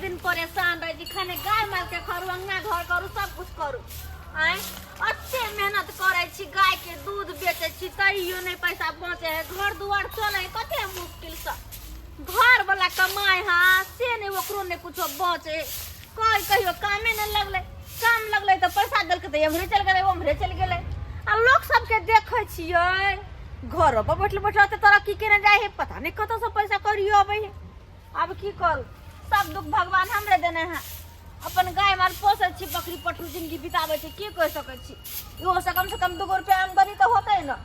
दिन परेशान रहै छी। खाने गाय माल के करू, अंगना घर करू, सब कुछ करू। आँय, एते मेहनत करै छी, गाय के दूध बेचै छी, तैयो नहि पैसा बचै है। घर दुआर चलै है कते मुश्किल से। घर वाला कमाए है से नहि, ओकरो नहि कुछो बचे। कहीं कहियो कामे नहि लगलै, काम लगलै तऽ पैसा देलकै तऽ एम्हरे चलि गेलै, ओम्हरे चलि गेलै। आ लोक सबके देखै छियै घरो पर बैठल बैठल ओते तरक्की केने जाइ है, पता नहि कतऽसँ पैसा करियो अबै है। आब की करू, सब दुख भगवान हमरे देने है। अपन गाय माल पोसै छी, बकरी पठरू जिंदगी बिताबै छी, की कहि सकै छी। इहो से कम से कम 2 रुपया आमदनी तऽ होतै ने।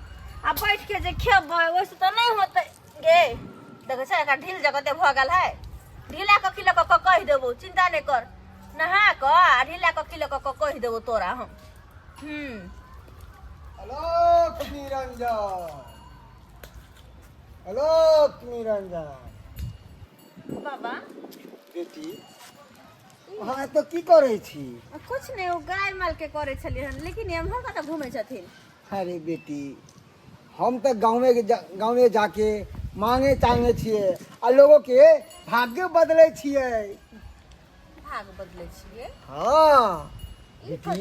आ बैठ के जे खेबै ओहिसँ तऽ नहि होतै। गे देखै छै एकरा ढील जगते भऽ गेल है। ढीला कखी लऽ कऽ कहि देबौ, चिंता नहि कर। नहा कऽ आ ढीला कखी लऽ कऽ कहि देबौ तोरा हम। आलोक निरंजन, आलोक निरंजन। बाबा। बेटी, अहाँ एतऽ की करै छी? कुछ नहि, ओ गाय माल के करै छलियै हन, लेकिन एम्हर कतऽ घूमै छथिन? अरे बेटी, हम तऽ गाँवे गाँवे जाके मांगे चांगे छियै आ लोगो के भाग्य बदलै छियै। भाग बदलै छियै? हाँ बेटी,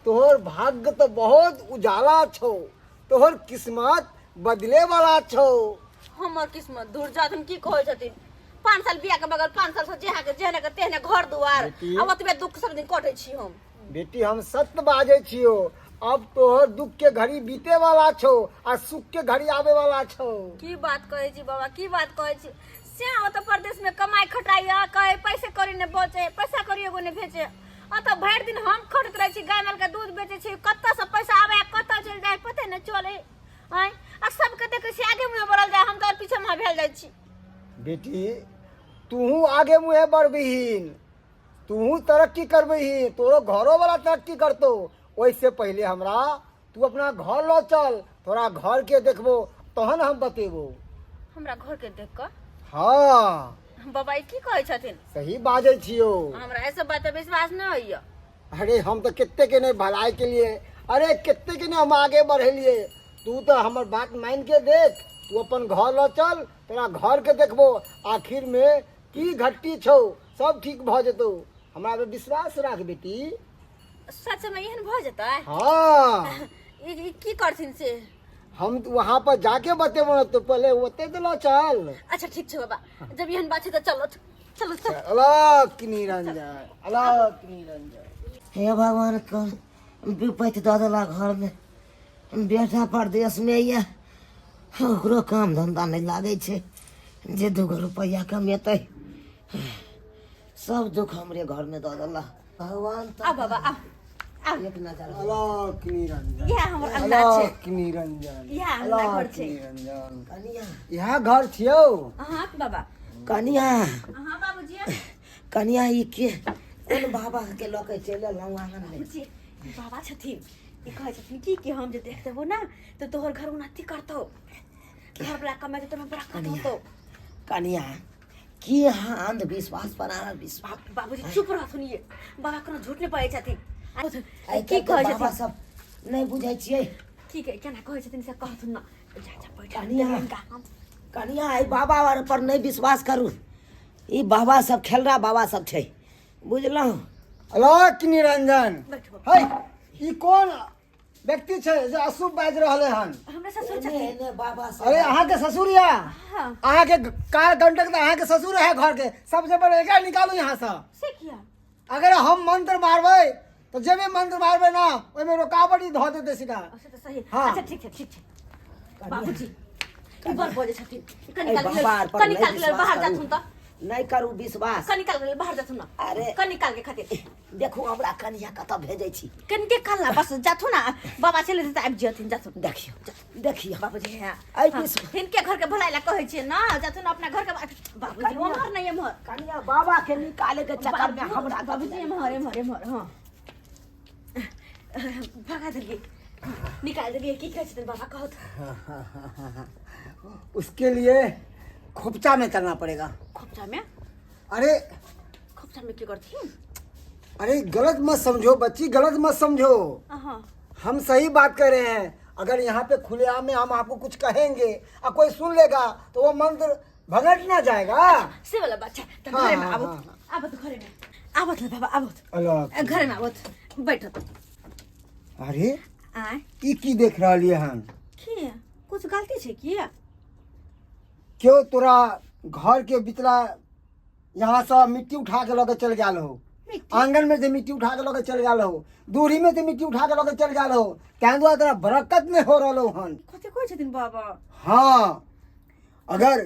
तोहर भाग्य तऽ बहुत उजाला छौ, तोहर किस्मत बदले वाला छौ। हमर किस्मत दूर जात, हम की कहै छथिन? 5 साल बियाह के बगल 5 साल से जेहा के जेहने के तेहने घर दुआर, बेटी। आ ओतबे दुख सब दिन कटै छी हम। बेटी, हम सत्य बाजै छियो, अब तोहर दुख के घड़ी बीते वाला छौ आ सुख के घड़ी आवे वाला छौ। की बात कहै छी बाबा, की बात कहै छी? से ओतऽ परदेश में कमाई खटाई आ कहे पैसे करी ने बचे, पैसा करी एगो ने भेजे। ओतऽ भरि दिन हम खटैत रहै छी, गाय माल के दूध बेचै छी, कतऽ से पैसा आबै आ कतऽ चलि जाइ पते नहि चले। आँय, आ सबके देखै छी आगे मुँहे बढ़ल जाय, हम तऽ आओर पीछे मुँहे भेल जाइ छी। बेटी, तूहू आगे मुँहे बढ़बिहीन, तूहू तरक्की करबिही, तोरो घरो वाला तरक्की करतो। ओहिसे पहिले हमरा तू अपना घर लऽ चल, तोरा घर के देखबो तहन हम बतेबो। हमरा घर के देख कऽ? हाँ। बाबा, ई की कहै छथिन? सही बाजै छियो। हमरा एहि सब बात पर विश्वास नहि होइया। अरे हम तऽ कते के नहि भलाई के लिए, अरे कते के नहि हम आगे बढ़ेलिए। तू तऽ हमर बात मान के देख, तू अपन घर लऽ चल, तोरा घर के देखबो आखिर में की घट्टी छौ, सब ठीक भऽ जेतौ। हमरा पे विश्वास राख बेटी। सच में एहन भऽ जेतै? हाँ। ई की करथिन से? हम वहाँ पर जाके बतेबो न, तो पहले ओते तो लऽ चल। अच्छा ठीक छै बाबा, जब एहन बात छै तऽ चलो चलो चलो। अलग निरंजन, अलग निरंजन। हे भगवान, कौन विपत्ति दऽ देला घरमे। बेटा परदेशमे यऽ, ओकरो काम धन्धा नहि लागै छै जे 2 रुपैआ कमेतै। सब दुख हमरे घरमे दऽ देला भगवान। आ बाबा, आ आ। एक नजर। अलग निरंजन। इएह हमर अंगना छै। अलग निरंजन। इएह अंगना घर अलग छै। निरंजन। कनिया। इएह घर छियौ? हाँ बाबा। कनिया। हाँ बाबूजी। कनिया, ई के कोन बाबा के लऽ के चलि एलहुँ आङनमे? बाबूजी, ई बाबा छथिन। ई कहै छथिन की कि हम जे देख देबो ना तऽ तोहर घर उन्नति करतौ, घर वाला कमेतौ तऽ बरकत होतौ। कनिया, की अहाँ अंधविश्वास पर अहाँ विश्वास? बाबूजी चुप रहथुन, ये बाबा कोनो झूठ नहि बाजै छथिन। आइ की काल्हिके कहै बाबा छथिन? सब नहि बुझै छियै। की कहै, केना कहै छथिन से कहथुन ना। जा जा बैठ। कनिया। हिनका हम कनिया, एहि बाबा आर पर नहि विश्वास करू। ई बाबा सब खेलरा बाबा सब छै, बुझलहुँ? अलग निरंजन। बैठू। है, ई कोन व्यक्ति छै जे अशुभ बाजि रहलै हन? हमरा ससुर एने छथिन। एने बाबा सब। अरे अहाँके ससुर या? हाँ। अहाँके कार गंटक तऽ अहाँके ससुर है। घर के सबसे पहिले एकरा निकालू यहाँ से। से किया? अगर हम मंत्र मारबै तऽ जे भी मंत्र मारबै ना, ओहिमे रुकावट ही धऽ देतै सीधा। अच्छा तऽ सही। हाँ। अच्छा ठीक छै, ठीक छै बाबूजी। ई बड़ बजै छथिन। कनि एहि काल के बाबा आर लेल, पर कनि नहि काल के लेल विश्वास बाहर करू। जाथुन तऽ। नहि करू विश्वास। कनि काल के लेल बाहर जाथुन ना। अरे। कनि काल के खातिर। देखू, हमरा कनिया कतऽ भेजै छी। कनिके काल ला बस जाथुन ना बाबा, चलि जेतै, आबि जेथिन, जाथुन। देखियौ देखियौ। बाबूजी, हाँ। एहि हाँ, हिनके घर के भलाई ला कहै छियै ना, जाथुन अपना घर के। बाबूजी, कनिया। ओम्हर नहि, एम्हर। कनिया, बाबा के निकाले के चक्कर में हमरा बाबूजी, एम्हर एम्हर एम्हर। हाँ, भगा देलियै, निकाल देलियै। की कहै छथिन बाबा, कहत? उसके लिए खोपचा में चलना पड़ेगा। खोपचा में? अरे। खोपचा में की करथिन? अरे गलत मत समझो बच्ची, गलत मत समझो। हाँ। हम सही बात कर रहे हैं। अगर यहाँ पे खुलेआम में हम आपको कुछ कहेंगे और कोई सुन लेगा तो वो मंत्र भगट ना जाएगा। से वाला बात छै तऽ हाँ, घरे में हाँ, आबो। हाँ, आबो तऽ घरे में आबो तऽ बाबा आबो। अलग घरे में आबो, बैठो। अरे आय ई की देख रहलियै हन? की कुछ गलती छै की? क्यों तोरा घर के बिचला यहाँ से मिट्टी उठा के लऽ के चल गेल हो? मिट्टी? आंगन में से मिट्टी उठा के लऽ के चल गेल हो, दूरी में से मिट्टी उठा के लऽ के चल गेल हो, ताहि दुआरे तोरा बरकत नहीं हो रहलो हन। कथी कहै छथिन बाबा? हाँ अगर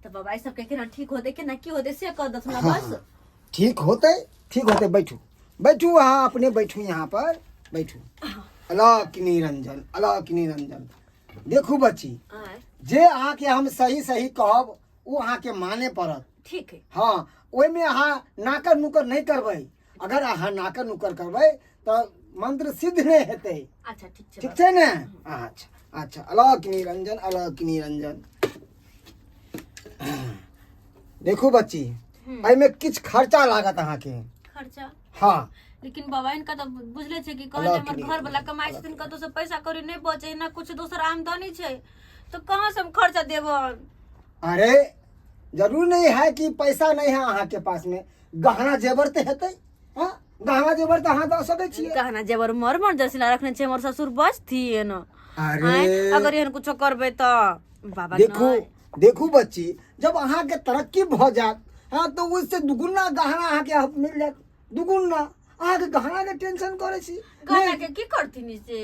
तऽ बाबा ई सबके केना ठीक होतै, केना की होतै से कह दथुन बस। ठीक होते, ठीक होते। बैठू बैठू, अहाँ अपने बैठू, यहाँ पर बैठू। अलख निरंजन, अलख निरंजन। देखू बच्ची, आय जे अहाँके हम सही सही कहब ओ अहाँके माने पड़त। ठीक है। हाँ, ओहिमे अहाँ नाकर नुकर नहि करबै। अगर अहाँ नाकर नुकर करबै तऽ मंत्र सिद्ध नहि हेतै। अच्छा ठीक छै। ठीक छै ने? अच्छा अच्छा। अलख निरंजन, अलख निरंजन। देखू बच्ची, एहिमे किछु खर्चा लागत अहाँके। खर्चा? हाँ। लेकिन बाबा इनका तऽ बुझले छै कि कहले अलग हमर नहीं, घर वाला कमाइ छथिन, कतौ से पैसा कौड़ी नहि बचे ना, कुछ दोसर आमदनी छै तऽ कहाँ से हम खर्चा देबन? अरे जरूर नहीं है कि पैसा नहीं है अहाँ के पास में, गहना जेवर तऽ हेतै। हाँ, गहना जेवर तऽ अहाँ दऽ सकै छियै। गहना जेवर मर मर जैसे रखने छै हमर ससुर, बचथिन। अरे आँय, अगर एहन कुछो करबै तऽ बाबा देखू नहि। देखू बच्ची, जब अहाँके तरक्की भऽ जायत, हाँ, तऽ ओहिसँ दुगुना गहना अहाँके मिल जायत, दुगुना। अहाँके गहनाके टेंशन करै छी? गहना के की करथिन से?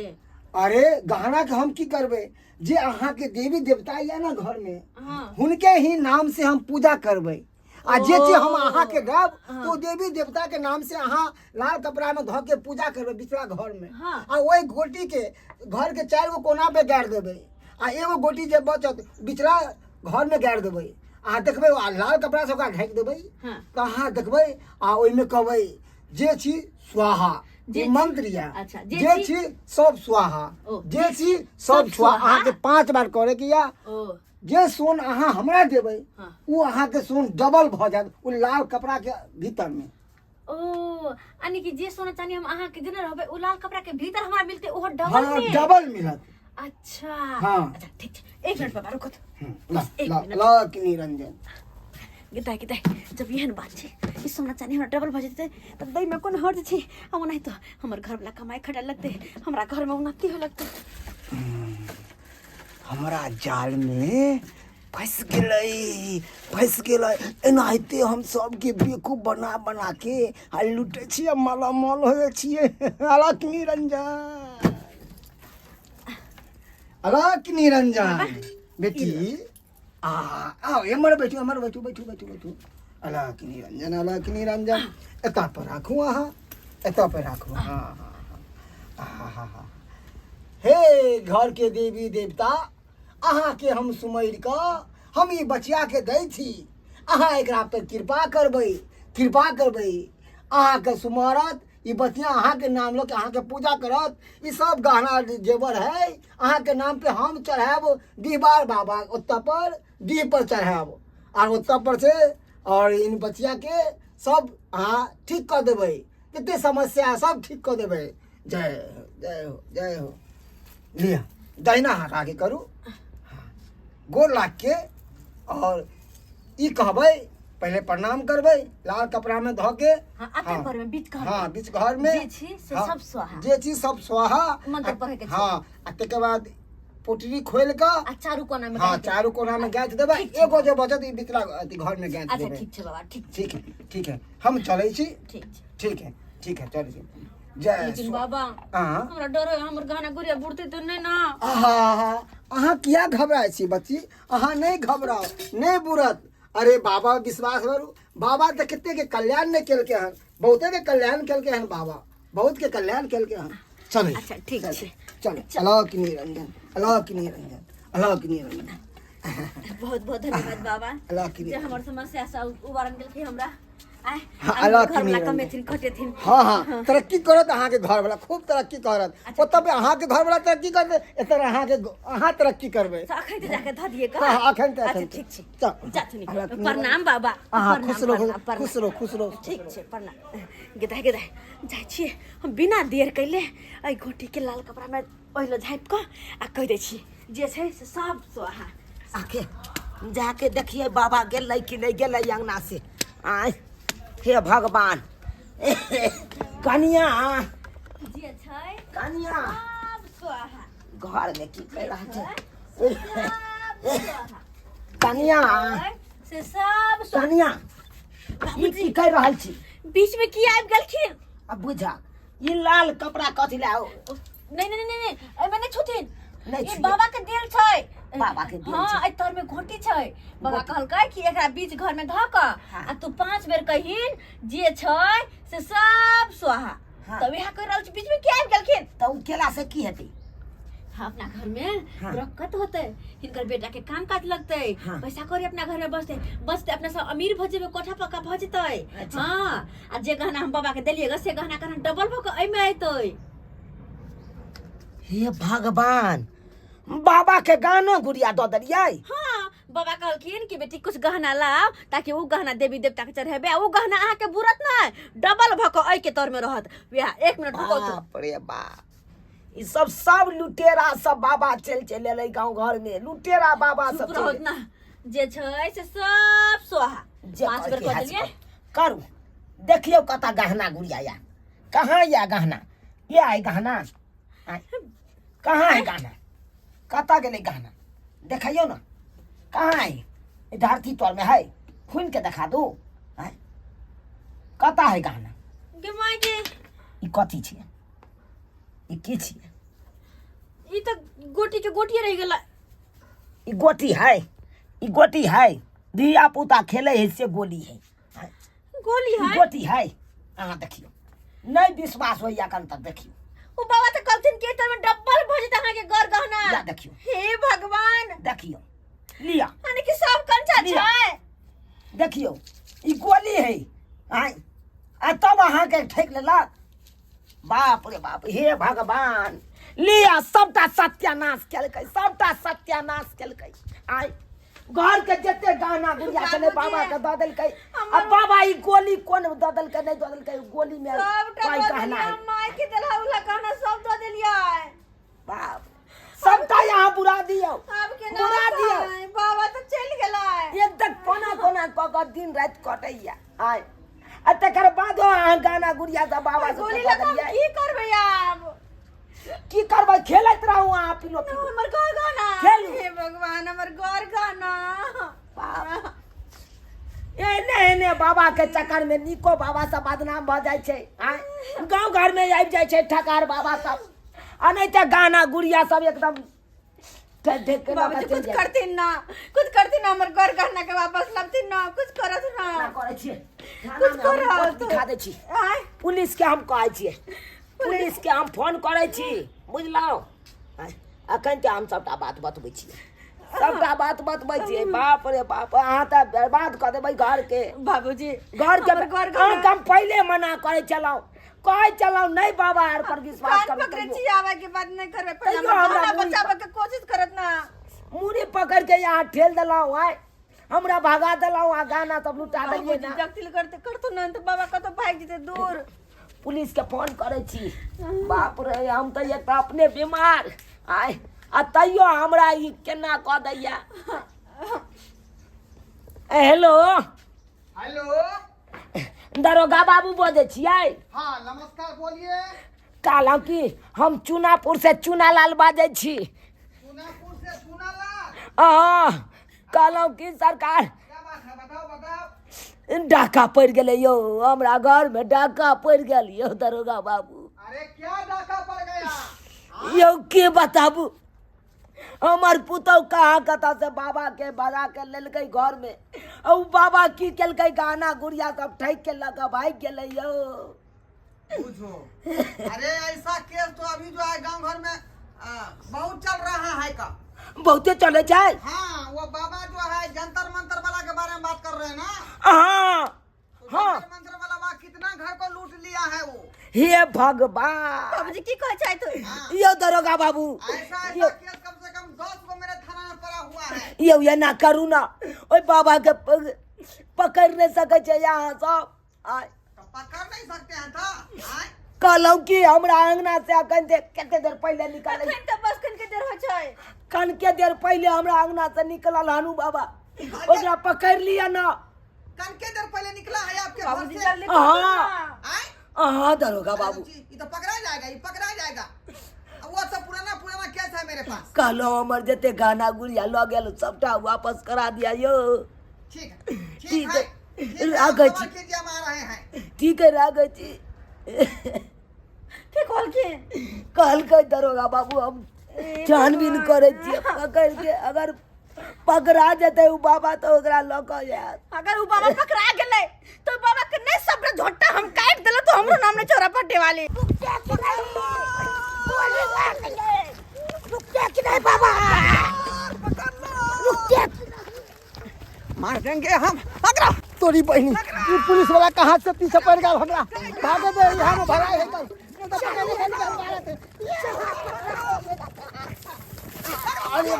अरे गहना के हम की करबै, जे अहाँके देवी देवता या ना घर में, हाँ हुनके ही नाम से हम पूजा करबै, आ जे चीज हम ओ। अहाँके देब तो देवी देवता के नाम से अहाँ लाल कपड़ा में धऽ के पूजा करबै बिचला घर में। हाँ। आ ओहि गोटी के घर के चारि गो कोना पे गाड़ि देबै, आ एगो गोटी जे बचत बिचला घर में गाड़ि देबै। अहाँ देखबै, आ लाल कपड़ा से ओकरा ढाकि देबै। हाँ। तऽ अहाँ देखबै आ ओहिमे कहबै जे छी स्वाहा। जे ई मंत्र या। अच्छा, जे जे छी- छी सब स्वाहा। ओ। जे छी सब सब स्वाहा। स्वाहा। अहाँके 5 बार करे के या। ओ जे सोन अहाँ हमरा देबै, हाँ। ओ अहाँके सोन डबल भऽ जायत ओ लाल कपड़ा के भीतर में। ओ यानी कि जे सोना चांदी हम अहाँ के देने रहबै ओ लाल कपड़ा के भीतर हमरा मिलते, ओहो डबल हाँ में? डबल मिलत। अच्छा। हाँ। अच्छा ठीक छै, एक मिनट बाबा रुको तो। ला एक ला मिनट। ला कि निरंजन। गिदाइ गिदाइ, जब एहन बात छै, ई सोना चानी हमरा डबल भऽ जेतै तब दैमे कोन हर्ज छै? आ ओनाहि तऽ हमर घरवला कमाइ खटाइ लगतै, हमरा घरमे उन्नति होय लगतै। हमरा जाल में फंस गेलै, फंस गेलै। एनाहिते हम सबके बेवकूफ बना बना के आ लूटै छियै, मालामाल हो जाइ छियै। अलख निरंजन, अलख निरंजन। बेटी आ आओ, एम्हर बैठू, एम्हर बैठू, बैठू बैठू बैठू। अलख निरंजन, अलख निरंजन। एतऽ पर राखू, अहाँ एतऽ पर राखू। हाँ हाँ हाँ हाँ हाँ। हे घर के देवी देवता, अहाँके हम सुमरि कऽ हम ई बचियाके दै छी, अहाँ एकरा पर कृपा करबै, कृपा करबै। अहाँके सुमरत ई बचिया, अहाँके नाम लऽ के अहाँके पूजा करत। ई सब गहना जेवर है, अहाँके नाम पे हम चढ़ायब डीहबार बाबा ओतऽ पर, डीह पर चढ़ायब, आर ओतऽ पर से और इन बचिया के सब अहाँ ठीक कऽ देबै, जते समस्या है सब ठीक कऽ देबै। जय हो, जय हो, जय हो। लिअ, दहिना हाथ आगे करू। हाँ, गोर लाग के और ई कहबै, पहिले प्रणाम करबै लाल कपड़ा में धऽ के। हाँ, अते हाँ, घर में, बीच घर हाँ में। बीच घर में जे छी से हाँ, सब स्वाहा। जे छी सब स्वाहा। मंत्र पढ़े के छै। हाँ, आ तकर बाद पोटरी खोलि कऽ आ चारू कोना में हाँ गाँथि देबै। चारू कोना में गाँथि देबै। ठीक छै। एगो जे बचत ई बिचला अथी घर में गाँथि अच्छा देबै। ठीक छै बाबा, ठीक छै। ठीक है, ठीक है, हम चलै छी। ठीक छै। ठीक है, ठीक है, चलै छी। जय लेकिन बाबा, हाँ? हमरा डर है, हमर गहना गुड़िया बुड़ते तऽ नहि ना? आहा, अहाँ किया घबराइ छी बच्ची? अहाँ नहि घबराउ, नहि बुड़त। अरे बाबा विश्वास करू, बाबा तऽ कते के कल्याण नहि केलकै हन, बहुते के कल्याण केलकै हन बाबा, बहुत के कल्याण केलकै हन। चलै। अच्छा ठीक छै। चल। अलख निरंजन, अलख निरंजन, अलख निरंजन। बहुत बहुत धन्यवाद बाबा, अलख जे निरंजन। हमर समस्या से उबारन गेलखिन हमरा आय। हाँ, आब अलग घर वाला निरंजन। कमेथिन खटेथिन। हाँ हाँ, तरक्की करत अहाँके घर वाला, खूब तरक्की करत। ओतऽ पे अहाँके घर वाला तरक्की करतै, एतऽ अहाँके अहाँ तरक्की करबै। तऽ अखन तऽ जाके धऽ दियै का? हाँ, हाँ, अखन तऽ, अच्छा अखन तऽ। ठीक छै। चल। जाथुन। अलग निरंजन। प्रणाम बाबा। अहाँ प्रणाम, खुश रहू, प्रणाम, प्रणाम। खुश रहू, खुश रहू। ठीक छै, प्रणाम। गेदाइ गेदाइ, जाइ छियै हम बिना देर कैले एहि गोटीके लाल कपड़ामे ओहि लए झाँपि कऽ आ कहि दै छियै जे छै से सब स्वाहा। आखे जाके देखिए बाबा गेलै कि नहि गेलै अंगना से। आय हे भगवान। कनिया, जे छै कनिया, सब स्वाहा। घर में की कर रहल छै? सब स्वाहा। कनिया, से सब स्वाहा। कनिया, ई की कर रहल छी? बीच में की आबि गेलखिन? अब बुझा, ई लाल कपड़ा कथी ला? नहीं नहीं नहीं नहीं, एहिमे नहि छुथिन। नहि ई छुए। बाबा के देल छै। बाबा के देल हाँ छै। एहि तर में घोटी छै। बाबा घोटी। कहलकै कि एकरा बीच घर में धऽ कऽ हाँ। आ तू 5 बेर कहिन जे छै से सब स्वाहा। हाँ। तऽ वएह कहि रहल छी, बीच में की आबि गेलखिन? तऽ ओ केला से की हेतै? हाँ, अपना घर में हाँ। बरकत होते, हिनकर बेटा के काम काज लगते। हाँ। पैसा कौड़ी अपना घर में बचते बचते, अपना सब अमीर भऽ जेबै, कोठा पक्का भऽ जेतै। अच्छा। हाँ, आ जे गहना हम बाबा के देलियै से गहना कहाँ डबल भऽ कऽ एहिमे अयतै। हे भगवान, बाबा के गानो गुड़िया दऽ देलियै? हाँ, बाबा कहलखिन कि बेटी कुछ गहना लाओ ताकि उ गहना देवी देवता के चढ़ेबे आ उ गहना अहाँ के बुरत नहीं, डबल भऽ कऽ एहि के तर में रहत। वएह 1 मिनट रुको तो। बाप रे बाप, ई सब सब लुटेरा सब बाबा चल चल एलै गाँव घर में, लुटेरा बाबा चुप सब रहत चलि ना, जे छै से सब स्वाहा। जे 5 बेर करके कऽ हाथ देलियै। करू, देखियौ कतऽ गहना गुड़िया या, कहाँ या गहना, ये है गहना। आय, कहाँ है गहना? कतऽ गेलै गहना? देखियौ ना कहाँ है। ई धरती तर में है, खुनि के देखा दू। आय, कतऽ है गहना? गे माय गे। ई कथी छियै? ई की छियै? ई तऽ गोटी के गोटिए रहि गेलै। ई गोटी है, ई गोटी है, धिया पुता खेले है से गोली है। गोली ई है, गोटी है। अहाँ देखियौ, नहि विश्वास होइया कन तक देखियौ। ओ बाबा तऽ कहलथिन कि एहि में डबल भऽ जेतै अहाँके गर गहना। या देखियौ। हे भगवान, देखियौ, लिअ। यानी कि सब कंचा लिअ। छै। देखियौ, ई गोली है। आँय, आ तब अहाँके ठकि लेलक। बाप रे बाप, हे भगवान, लिअ, सबटा सत्यानाश केलकै, सबटा सत्यानाश केलकै। आँय, घर के जते गहना गुड़िया छलै बाबूजी, बाबा के दऽ देलकै। आ हमर- बाबा ई गोली कोन दऽ देलकै, नहि दऽ देलकै, गोली में सबटा पाइ दऽ गहना देलियै है। माय के देलहा उला गहना सब दऽ देलियै। बाप, सबटा यहाँ बुरा दियौ, आब केना बुरा दियौ। होतै? बाबा तऽ चलि गेलै। एकदम कोना कोना कऽ कऽ दिन राति कटैया। आय, आ तकर बादो अहाँ गाना गुड़िया सब बाबा सब गोली लगा हम की करबै आब? की करबै? खेलैत रहू अहाँ, पिलो पिलो। हमर घर गाना। खेलू। हे भगवान, हमर घर गाना। बाप, एने एने बाबा के चक्कर में निको बाबा सब बदनाम भऽ जाइ छै। आँय, गाँव घर में आबि जाइ छै ठकार बाबा सब, आ नहि तऽ गाना गुड़िया सब एकदम ठेक ठेक के लऽ बाबूजी कऽ चलि कुछ जाइ छै। करथिन ना, कुछ करथिन ना, हमर घर गहना के वापस लाबथिन ना, कुछ करत ना। ना करै छियै। कुछ थानामे हम करत। रिपोर्ट लिखा दै छी। आँय? पुलिस के हम कहै छियै, पुलिस के हम फोन करै छी, बुझलहुँ? आँय, अखन तऽ हम सबटा बात बतबै छियै, सबटा बात बतबै छियै। बाप रे बाप, अहाँ तऽ बर्बाद कऽ देबै घर के। बाबूजी, घर के हमर घर गहना। अहाँके हम पहिले मना करै छलहुँ, कहै छलहुँ नहि बाबा आर पर विश्वास कान करू। पकड़े तैयो छी, आवे के बाद नहि करबै, पहिले तैयो हमर हमरा गहना मुड़ी बचाबै के कोशिश करत ना। मुड़ी पकड़ के यहाँ ठेल देलहुँ, आय हमरा भगा देलहुँ आ गाना सब लुटा देलियै बाबूजी ना। जगतिल करते करतो ना तऽ बाबा कतौ भागि जेतै दूर। पुलिस के फोन करै छी। बाप रे, हम तऽ एक तऽ अपने बीमार आय, आ तैयो हमरा ई केना कऽ दैया। ए, हेलो। हेलो, दरोगा बाबू बजै छियै? हाँ नमस्कार, बोलिए। कहलहुँ कि हम चूनापुर से चूनालाल बाजै छी। चुनापुर से चुनालाल? हाँ, कहलहुँ कि सरकार, क्या बात है, बताओ बताओ। डाका पड़ि गेलै यौ, हमरा घरमे डाका पड़ि गेल यौ दरोगा बाबू। अरे क्या डाका पड़ गया? यौ के बताबू, हमर पुतहु कहाँ कतऽ से बाबा के बजा के लेलकै घरमे, आ उ बाबा की केलकै, गहना गुड़िया सब ठकि के लऽ कऽ भागि गेलै यौ। पूछो, अरे ऐसा केस तो अभी जो है गांव घर में बहुत चल रहा है का। बहुते चलै छै। हाँ, वो बाबा जो है जंतर मंतर वाला के बारे में बात कर रहे हैं ना? हाँ। तो हाँ। जंतर मंतर वाला बा कितना घर को लूट लिया है वो। हे भगवान। बाबूजी की कहै छै तू? यौ दरोगा बाबू, ऐसा यौ ऐसा केस कम से कम 10 गो मेरे थाना में पड़ा हुआ है। यौ एना करू ना, ओहि बाबा के पकड़ि नहि सकै छै अहाँ सब। आय तो पकड़ नहीं सकते हैं तो आय? कहलहुँ कि हमरा अंगना से अखन जे कते देर पहिले निकालै, अखन तऽ बस कनिके देर होइ छै। कनके देर पहिले हमरा अंगना से निकलल हनु बाबा। ओकरा पकड़ि लिअ ने। कनके देर पहले निकला है आपके घर बाबूजी से? जल्दी हाँ। आए? अहाँ दरोगा बाबू। जी, ये तो पकड़ा जाएगा, ये पकड़ा जाएगा। अब वो सब पुराना पुराना केस है मेरे पास। कहलहुँ हमर जते गहना गुड़िया लऽ गेल सबटा वापस करा दिया यौ। ठीक है, ठीक ठीक है, है, ठीक है, राखै आप छी। खबर कीजिए, हम आ रहे हैं। ठीक है, राखै छी। की कहलखिन? कहलकै दरोगा बाबू हम छानबीन करै छियै, पकड़ि के अगर पकड़ा जेतै ओ बाबा तऽ ओकरा लऽ कऽ जायत। अगर उ बाबा पकड़ा गेलै तो बाबा के नहीं सबरे झोटा हम काट देले तो हमरो नाम नहीं चोरा पट्टे वाली। मार देंगे हम, पकड़ो। तोरी बहिनी, ई पुलिस वाला कहाँ से पीछे पड़ गया हमरा? भागे दे, यहाँ में भराई है कल। नहीं तो पकड़ ले, नहीं तो मारे थे। अरे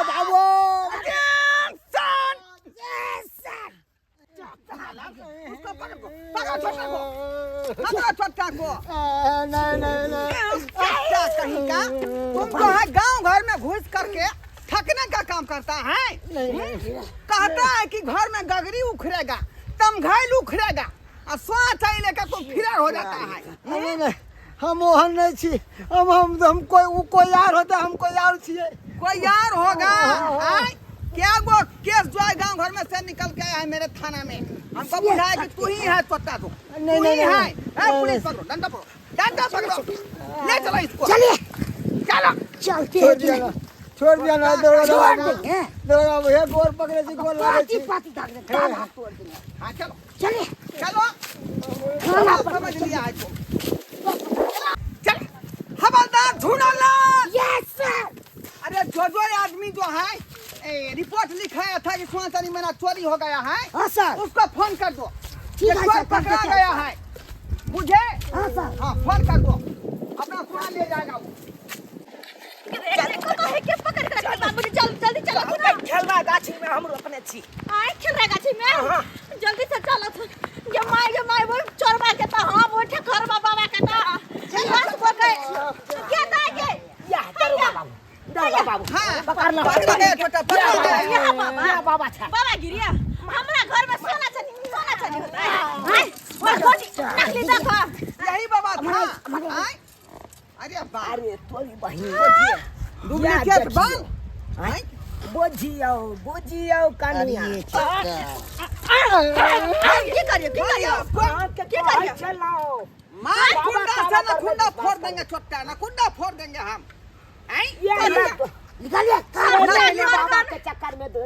बाबू। उसको पकड़ो, पकड़ो छोटा को, पकड़ो छोटा को। नहीं नहीं नहीं। क्या कहीं का तुम जो है गांव घर में घुस करके ठकने का काम करता है। नहीं नहीं। कहता है कि घर में गगरी उखड़ेगा, तमघैल उखड़ेगा और सोना चाहिए लेकर तुम फिरार हो जाता है। अरे नहीं, हम ओहन नहीं छी। हम कोई उ कोई यार होता, हम कोई यार छिए। कोई यार होगा। आय, क्या वो केस जो है गांव घर में से निकल के आया है मेरे थाना में, हमको बुझाया कि तू ही है तोता, तू नहीं, तू ही नहीं, है। नहीं, ए, नहीं, पुलिस नहीं। पकड़ो, डंडा पकड़ो, डंडा पकड़ो, ले चलो इसको। चलिए। चलो। चलते छोड़ हैं। दिया ना, छोड़ दिया ना दरोगा छोड़ बाबू। देंगे। दरोगा बाबू, हे गोर पकड़े छी, गोर लागै पाती छी। पाती दाग दे, दाग हाथ तोड़ देंगे। हाँ चलो। चलिए। चलो। थाना पर समझ लिया है तुम। चल हवलदार झूनालाल। Yes sir. अरे जो जो आदमी जो है रिपोर्ट लिखाया था कि सोना चांदी मेरा चोरी हो गया है। हाँ सर। उसको फोन कर दो। ठीक है ये चोर सर, कर पकड़ा देते हैं। गया है मुझे। हाँ सर। हाँ फोन कर दो, अपना सोना ले जाएगा वो। कहे के पकड़ के रखे बाबूजी, चल जल्दी चलो ना। खेलवा गाछी में हम रोपने छी। आय खेलवा गाछी में जल्दी से चलो। गे my, गे my, वो चोरबा के तो हाँ, वो ठेकरबा बाबा के तो बस बोल के दा के। या दरोगा बाबू, दरोगा बाबू। हाँ, पकड़ लो। पकड़ गया छोटा, पकड़ गया। यहाँ बाबा। या बाबा छा। बाबा गिरिया, हमरा घर में सोना चांदी, सोना चांदी होता है। आय, और गोटी नकली देखो। यही बाबा था। आय, अरे बाप। अरे तोरी बहिन। डुप्लीकेट बम। आय, बुझियौ, बुझियौ कनिया। की करियो, की करियो? की करियो? चलाओ। मार बाबा कुंडा से ताला ना कर कुंडा दे, फोड़ देंगे छोटा, ना कुंडा फोड़ देंगे हम। आय, ये निकालिए। निकालिए बाबा के चक्कर में तो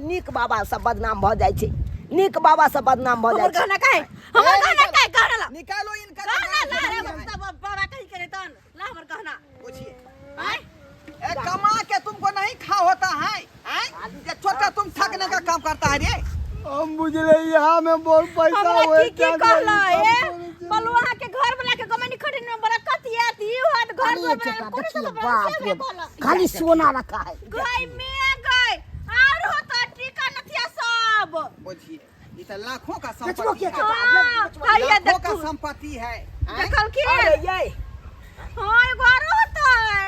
नीक बाबा सब बदनाम भ जाइ छै, नीक बाबा सब बदनाम भ जाइ हमर छै। गहना काहे? हमर गहना काहे? गहना ला। निकालो इनका। गहना ला रे, सब बाबा कहीं करे तन ला हमर गहना। पूछिए। आय, ए, कमा के तुमको नहीं खा होता है। आय, ये छोटा तुम ठगने का काम करता है रे। हम बुझले यहाँ में बहुत पैसा हमरा होए की की कहला ए बलुआ के घर बना के कमनी खटिन में बरकत यात ई होत घर अरे द्वार बना छोटा, कोनो देखिए, सब बाप रे, खाली सोना रखा है। गई में गई और होता टीका नथिया सब। पूछिए, ये तो लाखों का बेचबो संपत्ति किया है। छोटा? हाँ, हैया लाखों का देखू। संपत्ति है। आय? देखलखिन? अरे ये हाँ, एगो आरो होता है।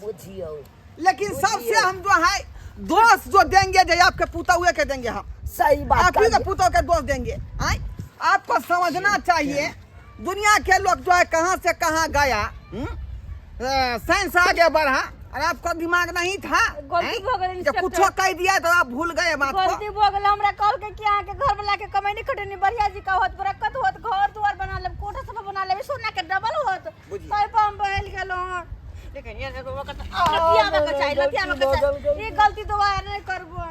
बुझियौ। लेकिन सबसे हम जो है दोष जो देंगे जो आपके पुतहुए हुए के देंगे हम। सही बात आप ही के कहलियै। पुतोह के दोष देंगे। आय, आपको समझना चाहिए दुनिया के लोग जो है कहाँ से कहाँ गया। साइंस आगे बढ़ा और आपको दिमाग नहीं था। गलती हैं? भऽ गेलै, जब इंस्पेक्टर। कुछो कह दिया तो आप भूल गए बात को। गलती भऽ गेल हमरा। कहलकै कि अहाँके घर वाला के कमैनी खटैनी बढ़िया जी का होत, बरकत होत, घर दुआर बना लेब, कोठा सब बना लेब, सोना के डबल होत। बुझिए। तै पर हम बहल गेलहुँ। लेकिन ये एगो वक्त लतियाबे के चाही, लतियाबे के चाही। ई गलती दोबारा नहीं करबो।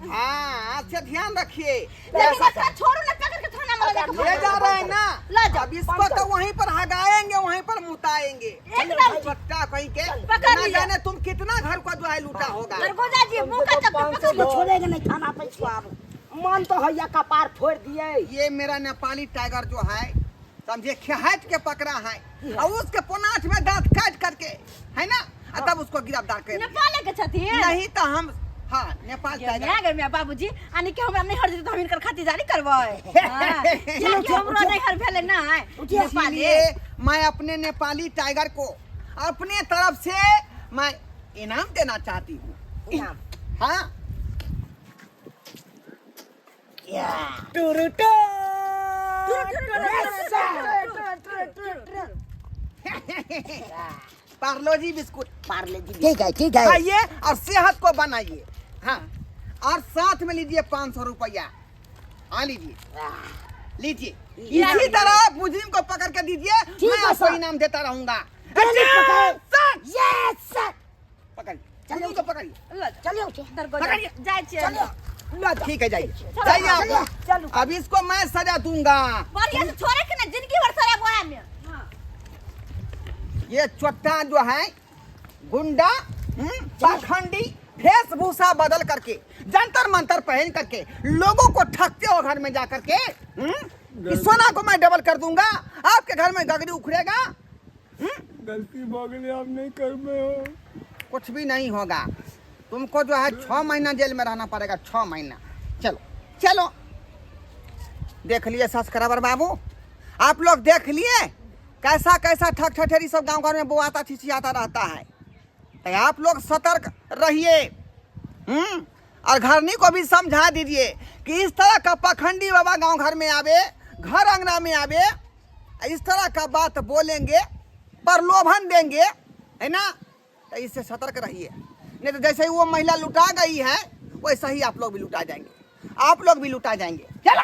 हाँ, अच्छा ध्यान रखिए। लेकिन एकरा छोड़ू ना, पकड़ के थाना में लगा के ले जा रहे हैं ना, ला जाओ। अब इसको तो वहीं पर हगाएंगे, वहीं पर मुताएंगे। एकदम। पट्टा कहीं के पकड़ ना लिया। जाने तुम कितना घर को जो है लूटा होगा। दरगोजा जी मुंह का चक्कर पकड़ इसको छोड़ेंगे नहीं थाना पे इसको अब मन तो हैया कपार फोड़ दिए। ये मेरा नेपाली टाइगर जो है समझे खेहाट के पकड़ा है और उसके पोनाच में दांत काट करके है ना, और तब उसको गिरफ्तार कर दिया। नेपाल के छथिन। नहीं तो हम हाँ नेपाल टाइगर। गे गे बाबूजी आनी के हमरा नहीं हर जेतै तऽ हम हिनकर खातिरदारी करबै। हाँ, कियाकि हमरो नहीं हर भेलै ना नेपाली। इसीलिए मैं अपने नेपाली टाइगर को अपने तरफ से मैं इनाम देना चाहती हूँ। इनाम। हाँ। या। टुरुटु। Yes, sir. Parle G biscuit. Parle जी, ठीक है, ठीक है। खाइए और सेहत को बनाइए। हाँ, और साथ में लीजिए 500 रुपया। हाँ लीजिए, लीजिए। इसी तरह आप मुजरिम को पकड़ के दीजिए, ठीक मैं है, आपको सर। इनाम देता रहूंगा। पकड़े। सर। Yes sir. पकड़िए। चलिए। मुजरिम को पकड़िए। चलिए। पकड़िए। जाइ छियै। चलिए। ठीक है, जाइए जाइए आप। चलो। अब इसको मैं सजा दूंगा। बढ़िया से छोड़े के ना, जिंदगी भर सरे बोरा में। ये चोट्टा जो है गुंडा, पाखंडी, वेशभूषा बदल करके जंतर मंतर पहन करके लोगों को ठगते हो घर में जा करके, कि सोना को मैं डबल कर दूंगा, आपके घर में गगरी उखड़ेगा। गलती भऽ गेलै, आब नहि करबै हो। कुछ भी नहीं होगा, तुमको जो है 6 महीना जेल में रहना पड़ेगा, 6 महीना। चलो चलो, देख लिए सब्सक्राइबर बाबू, आप लोग देख लिए कैसा कैसा ठग ठठेरी सब गांव घर में बोआता छिछियाता रहता है। तो आप लोग सतर्क रहिए, और घरनी को भी समझा दीजिए कि इस तरह का पखंडी बाबा गांव घर में आवे, घर अंगना में आवे, इस तरह का बात बोलेंगे, प्रलोभन देंगे, है ना, तो इससे सतर्क रहिए। नहीं तो जैसे ही वो महिला लुटा गई है वैसे ही आप लोग भी लुटा जाएंगे, आप लोग भी लुटा जाएंगे। चलो।